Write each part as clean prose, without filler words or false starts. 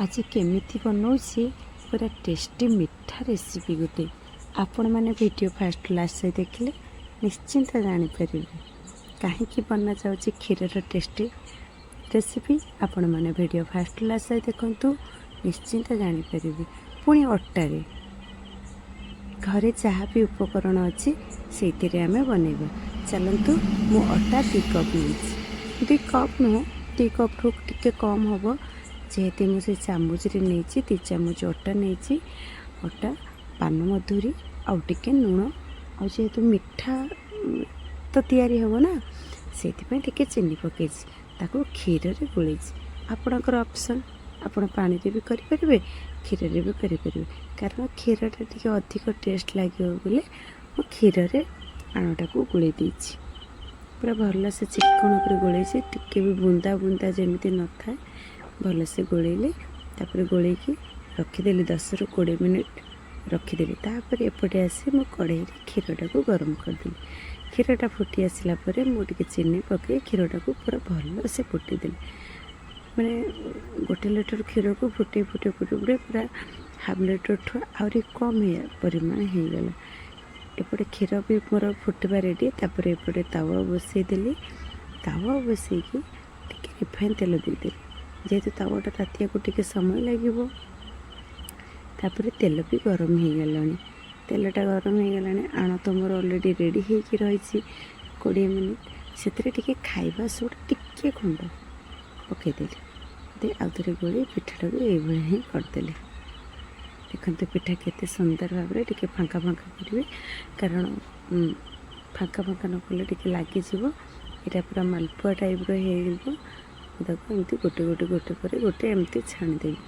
ଆଜି କେମିତି ବନଉଛି ପୁରା ଟେଷ୍ଟି ମିଠା ରେସିପି ଗୋଟେ। ଆପଣମାନେ ଭିଡ଼ିଓ ଫାଷ୍ଟ ଲାଷ୍ଟ ଯାଏ ଦେଖିଲେ ନିଶ୍ଚିନ୍ତ ଜାଣିପାରିବେ କାହିଁକି ବନାଯାଉଛି କ୍ଷୀରର ଟେଷ୍ଟି ରେସିପି। ଆପଣମାନେ ଭିଡ଼ିଓ ଫାଷ୍ଟ ଲାଷ୍ଟ ଯାଏ ଦେଖନ୍ତୁ, ନିଶ୍ଚିନ୍ତ ଜାଣିପାରିବେ। ପୁଣି ଅଟାରେ, ଘରେ ଯାହା ବି ଉପକରଣ ଅଛି, ସେଇଥିରେ ଆମେ ବନେଇବା। ଚାଲନ୍ତୁ, ମୁଁ ଅଟା 2 କପ୍ ନେଇଛି। 2 କପ୍ ନୁହଁ, 2 କପ୍ଠୁ ଟିକେ କମ୍ ହେବ। ଯେହେତୁ ମୁଁ ସେ ଚାମଚରେ ନେଇଛି, 2 ଚାମଚ ଅଟା ନେଇଛି। ଅଟା, ପାନମଧୁରୀ ଆଉ ଟିକେ ଲୁଣ। ଆଉ ଯେହେତୁ ମିଠା ତ ତିଆରି ହେବ ନା, ସେଇଥିପାଇଁ ଟିକେ ଚିନି ପକାଇଛି। ତାକୁ କ୍ଷୀରରେ ଗୋଳେଇଛି। ଆପଣଙ୍କର ଅପସନ୍, ଆପଣ ପାଣିରେ ବି କରିପାରିବେ, କ୍ଷୀରରେ ବି କରିପାରିବେ। କାରଣ କ୍ଷୀରଟା ଟିକେ ଅଧିକ ଟେଷ୍ଟ ଲାଗିବ ବୋଲି ମୁଁ କ୍ଷୀରରେ ଆଣଟାକୁ ଗୋଳେଇ ଦେଇଛି। ପୁରା ଭଲସେ ଚିକ୍କଣ କରି ଗୋଳେଇଛି, ଟିକେ ବି ବୁନ୍ଦା ବୁନ୍ଦା ଯେମିତି ନଥାଏ। ଭଲସେ ଗୋଳେଇଲି। ତାପରେ ଗୋଳେଇକି ରଖିଦେଲି, 10ରୁ 20 ମିନିଟ୍ ରଖିଦେଲି। ତାପରେ ଏପଟେ ଆସି ମୁଁ କଢ଼େଇରେ କ୍ଷୀରଟାକୁ ଗରମ କରିଦେଲି। କ୍ଷୀରଟା ଫୁଟି ଆସିଲା ପରେ ମୁଁ ଟିକେ ଚିନି ପକାଇ କ୍ଷୀରଟାକୁ ପୁରା ଭଲସେ ଫୁଟେଇଦେଲି। ମାନେ 1 ଲିଟର କ୍ଷୀରକୁ ଫୁଟେଇ ଫୁଟେଇ ଫୁଟେଇ ଫୁଟେଇ ପୁରା ହାଫ୍ ଲିଟରଠୁ ଆହୁରି କମ୍ ପରିମାଣ ହେଇଗଲା। ଏପଟେ କ୍ଷୀର ବି ମୋର ଫୁଟିବା ରେଡ଼ି। ତାପରେ ଏପଟେ ତାୱା ବସେଇଦେଲି। ତାୱା ବସେଇକି ଟିକେ ରିଫାଇନ୍ ତେଲ ଦେଇଦେଲି, ଯେହେତୁ ତାୱାଟା ତାତିବାକୁ ଟିକେ ସମୟ ଲାଗିବ। ତାପରେ ତେଲ ବି ଗରମ ହେଇଗଲାଣି। ତେଲଟା ଗରମ ହେଇଗଲାଣି। ଆଣ ତ ମୋର ଅଲରେଡ଼ି ରେଡ଼ି ହେଇକି ରହିଛି 20 ମିନିଟ୍। ସେଥିରେ ଟିକେ ଖାଇବା ସୋଡ଼ା ଟିକେ ଖଣ୍ଡ ପକାଇଦେଲି। ଦେଇ ଆଉ ଥରେ ଗୋଳେଇ ପିଠାଟାକୁ ଏଇଭଳିଆ ହିଁ କରିଦେଲି। ଦେଖନ୍ତୁ, ପିଠା କେତେ ସୁନ୍ଦର ଭାବରେ ଟିକେ ଫାଙ୍କା ଫାଙ୍କା କରିବେ, କାରଣ ଫାଙ୍କା ଫାଙ୍କା ନ କଲେ ଟିକେ ଲାଗିଯିବ। ଏଇଟା ପୁରା ମାଲପୁଆ ଟାଇପ୍ର ହେଇଯିବ। ମୁଁ ତାକୁ ଏମିତି ଗୋଟେ ଗୋଟେ, ଗୋଟେ ପରେ ଗୋଟେ ଏମିତି ଛାଣିଦେବି,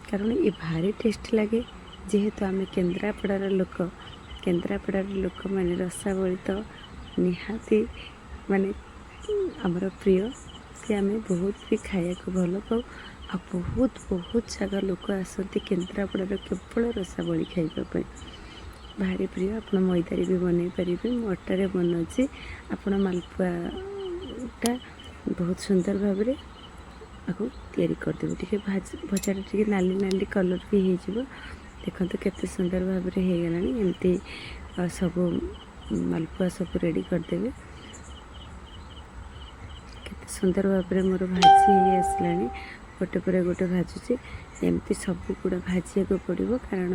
କାରଣ ଏ ଭାରି ଟେଷ୍ଟ ଲାଗେ। ଯେହେତୁ ଆମେ କେନ୍ଦ୍ରାପଡ଼ାର ଲୋକ, କେନ୍ଦ୍ରାପଡ଼ାର ଲୋକମାନେ ରସାବଳି ତ ନିହାତି ମାନେ ଆମର ପ୍ରିୟ କି ଆମେ ବହୁତ ବି ଖାଇବାକୁ ଭଲ ପାଉ। ଆଉ ବହୁତ ବହୁତ ଜାଗା ଲୋକ ଆସନ୍ତି କେନ୍ଦ୍ରାପଡ଼ାର କେବଳ ରସାବଳି ଖାଇବା ପାଇଁ। ଭାରି ପ୍ରିୟ। ଆପଣ ମଇଦାରେ ବି ବନେଇ ପାରିବେ, ମୁଁ ଅଟାରେ ବନାଉଛି। ଆପଣ ମାଲପୁଆଟା ବହୁତ ସୁନ୍ଦର ଭାବରେ ଆକୁ ତିଆରି କରିଦେବେ। ଟିକେ ଭାଜି ଭଜାଟା ଟିକେ ନାଲି ନାଲି କଲର୍ ବି ହେଇଯିବ। ଦେଖନ୍ତୁ, କେତେ ସୁନ୍ଦର ଭାବରେ ହେଇଗଲାଣି। ଏମିତି ସବୁ ମାଲପୁଆ ସବୁ ରେଡ଼ି କରିଦେବେ। କେତେ ସୁନ୍ଦର ଭାବରେ ମୋର ଭାଜି ହେଇ ଆସିଲାଣି। ଗୋଟେ ପରେ ଗୋଟେ ଭାଜୁଛି। ଏମିତି ସବୁ ଗୁଡ଼ା ଭାଜିବାକୁ ପଡ଼ିବ, କାରଣ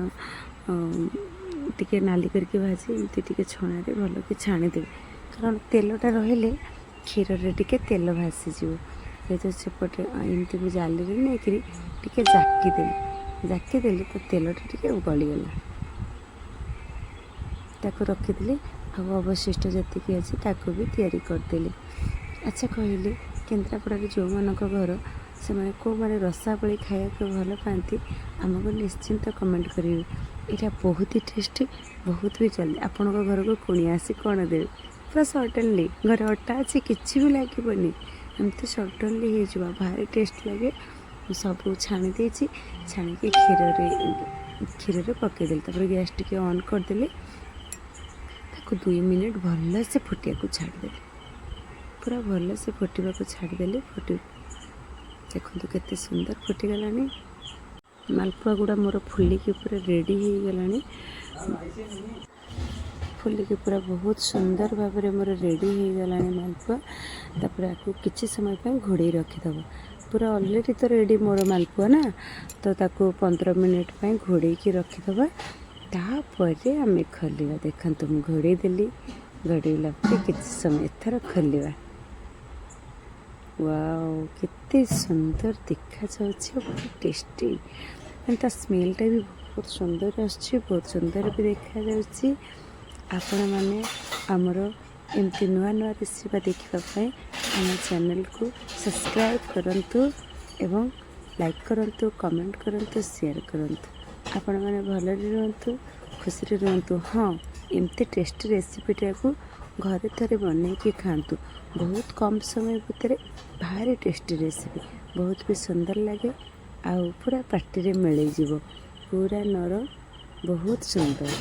ଟିକେ ନାଲି କରିକି ଭାଜି ଏମିତି ଟିକେ ଛଣାରେ ଭଲକି ଛାଣିଦେବେ, କାରଣ ତେଲଟା ରହିଲେ କ୍ଷୀରରେ ଟିକେ ତେଲ ଭାସିଯିବ। ଯେହେତୁ ସେପଟେ ଏମିତି ମୁଁ ଜାଲିରେ ନେଇକରି ଟିକେ ଜାକିଦେଲି। ଜାକିଦେଲି ତ ତେଲଟା ଟିକେ ଗଳିଗଲା। ତାକୁ ରଖିଦେଲି ଆଉ ଅବଶିଷ୍ଟ ଯେତିକି ଅଛି ତାକୁ ବି ତିଆରି କରିଦେଲି। ଆଚ୍ଛା କହିଲେ, କେନ୍ଦ୍ରାପଡ଼ାରେ ଯେଉଁମାନଙ୍କ ଘର, ସେମାନେ କେଉଁମାନେ ରସାବଳି ଖାଇବାକୁ ଭଲ ପାଆନ୍ତି, ଆମକୁ ନିଶ୍ଚିନ୍ତ କମେଣ୍ଟ କରିବେ। ଏଇଟା ବହୁତ ହି ଟେଷ୍ଟି, ବହୁତ ବି ଜଲ୍ଦି। ଆପଣଙ୍କ ଘରକୁ କୁଣିଆ ଆସି କ'ଣ ଦେବେ? ପୁରା ସଡନ୍ଲି ଘରେ ଅଟା ଅଛି, କିଛି ବି ଲାଗିବନି, ଏମିତି ସଡନ୍ଲି ହେଇଯିବ। ଭାରି ଟେଷ୍ଟ ଲାଗେ। ମୁଁ ସବୁ ଛାଣି ଦେଇଛି। ଛାଣିକି କ୍ଷୀରରେ କ୍ଷୀରରେ ପକାଇଦେଲି। ତାପରେ ଗ୍ୟାସ୍ ଟିକେ ଅନ୍ କରିଦେଲି। ତାକୁ 2 ମିନିଟ୍ ଭଲସେ ଫୁଟିବାକୁ ଛାଡ଼ିଦେଲି। ପୁରା ଭଲସେ ଫୁଟିବାକୁ ଛାଡ଼ିଦେଲି। ଫୁଟି ଦେଖନ୍ତୁ, କେତେ ସୁନ୍ଦର ଫୁଟିଗଲାଣି। ମାଲପୁଆ ଗୁଡ଼ା ମୋର ଫୁଲିକି ପୁରା ରେଡ଼ି ହେଇଗଲାଣି। ଫୁଲିକି ପୁରା ବହୁତ ସୁନ୍ଦର ଭାବରେ ମୋର ରେଡ଼ି ହେଇଗଲାଣି ମାଲପୁଆ। ତାପରେ ଆକୁ କିଛି ସମୟ ପାଇଁ ଘୋଡ଼େଇ ରଖିଦେବ। ପୁରା ଅଲରେଡ଼ି ତ ରେଡ଼ି ମୋର ମାଲପୁଆ ନା, ତ ତାକୁ 15 ମିନିଟ୍ ପାଇଁ ଘୋଡ଼େଇକି ରଖିଦେବା। ତାପରେ ଆମେ ଖୋଲିବା। ଦେଖନ୍ତୁ, ମୁଁ ଘୋଡ଼େଇ ଦେଲି। ଘୋଡ଼େଇଲା ପରେ କିଛି ସମୟ ଏଥର ଖୋଲିବା। ୱାଓ, କେତେ ସୁନ୍ଦର ଦେଖାଯାଉଛି ଆଉ ପୁରା ଟେଷ୍ଟି। ମାନେ ତା ସ୍ମେଲଟା ବି ବହୁତ ସୁନ୍ଦର ଆସୁଛି, ବହୁତ ସୁନ୍ଦର ବି ଦେଖାଯାଉଛି। ଆପଣମାନେ ଆମର ଏମିତି ନୂଆ ନୂଆ ରେସିପି ଦେଖିବା ପାଇଁ ଆମ ଚ୍ୟାନେଲକୁ ସବସ୍କ୍ରାଇବ୍ କରନ୍ତୁ ଏବଂ ଲାଇକ୍ କରନ୍ତୁ, କମେଣ୍ଟ କରନ୍ତୁ, ସେୟାର କରନ୍ତୁ। ଆପଣମାନେ ଭଲରେ ରୁହନ୍ତୁ, ଖୁସିରେ ରୁହନ୍ତୁ। ହଁ, ଏମିତି ଟେଷ୍ଟି ରେସିପିଟାକୁ ଘରେ ଥରେ ବନେଇକି ଖାଆନ୍ତୁ। ବହୁତ କମ୍ ସମୟ ଭିତରେ ଭାରି ଟେଷ୍ଟି ରେସିପି, ବହୁତ ବି ସୁନ୍ଦର ଲାଗେ ଆଉ ପୁରା ପାଟିରେ ମିଳେଇଯିବ, ପୁରା ନରମ, ବହୁତ ସୁନ୍ଦର।